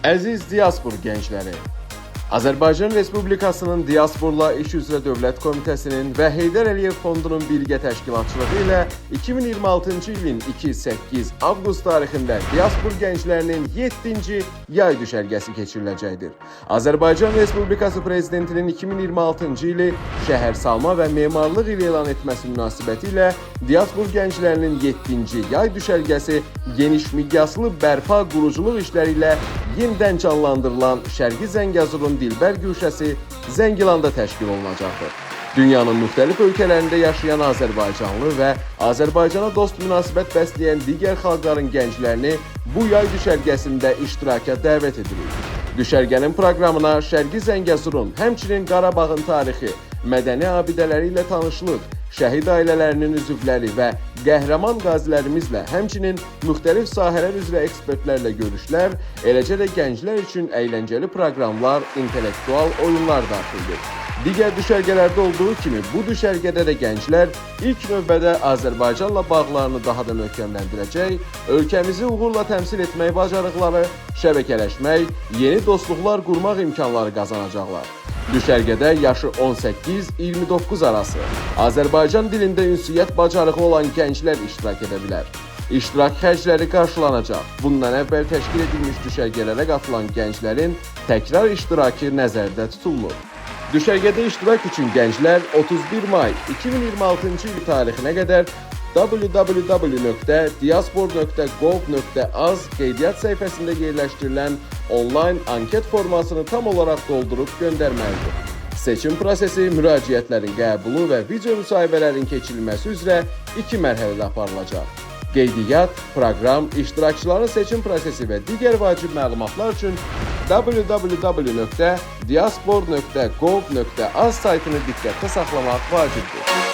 Əziz diaspor gəncləri, Azərbaycan Respublikasının Diasporla İş üzrə Dövlət Komitəsinin və Heydər Əliyev Fondunun birgə təşkilatçılığı ilə 2026-cı ilin 2-8 avqust tarixində diaspor gənclərinin 7-ci yay düşərgəsi keçiriləcəkdir. Azərbaycan Respublikası Prezidentinin 2026-cı ili şəhərsalma və memarlıq ili elan etməsi münasibətilə diaspor gənclərinin 7-ci yay düşərgəsi geniş miqyaslı bərpa quruculuq işləri ilə yenidən canlandırılan Şərqi Zəngəzurun dilbər guşəsi Zəngilanda təşkil olunacaqdır. Dünyanın müxtəlif ölkələrində yaşayan Azərbaycanlı və Azərbaycana dost münasibət bəsləyən digər xalqların gənclərini bu yay düşərgəsində iştiraka dəvət edirik. Düşərgənin proqramına Şərqi Zəngəzurun, həmçinin Qarabağın tarixi, mədəni abidələri ilə tanışlıq, şəhid ailələrinin üzvləri və qəhrəman qazilərimizlə, həmçinin müxtəlif sahələr üzrə ekspertlərlə görüşlər, eləcə də gənclər üçün əyləncəli proqramlar, intellektual oyunlar daxildir. Digər düşərgələrdə olduğu kimi bu düşərgədə də gənclər ilk növbədə Azərbaycanla bağlarını daha da möhkəmləndirəcək, ölkəmizi uğurla təmsil etmək bacarıqları, şəbəkələşmək, yeni dostluqlar qurmaq imkanları qazanacaqlar. Düşərgədə yaşı 18-29 arası Azərbaycan dilində ünsiyyət bacarığı olan gənclər iştirak edə bilər. İştirak xərcləri qarşılanacaq. Bundan əvvəl təşkil edilmiş düşərgələrə qatılan gənclərin təkrar iştirakı nəzərdə tutulmur. Düşərgədə iştirak üçün gənclər 31 may 2026-cı il tarixinə qədər www.diaspor.gov.az qeydiyyat səhifəsində yerləşdirilən onlayn anket formasını tam olaraq doldurub göndərməlidir. Seçim prosesi müraciətlərin qəbulu və video müsahibələrin keçirilməsi üzrə iki mərhələdə aparılacaq. Qeydiyyat, proqram, iştirakçıların seçim prosesi və digər vacib məlumatlar üçün www.diaspor.gov.az saytını diqqətdə saxlamaq vacibdir.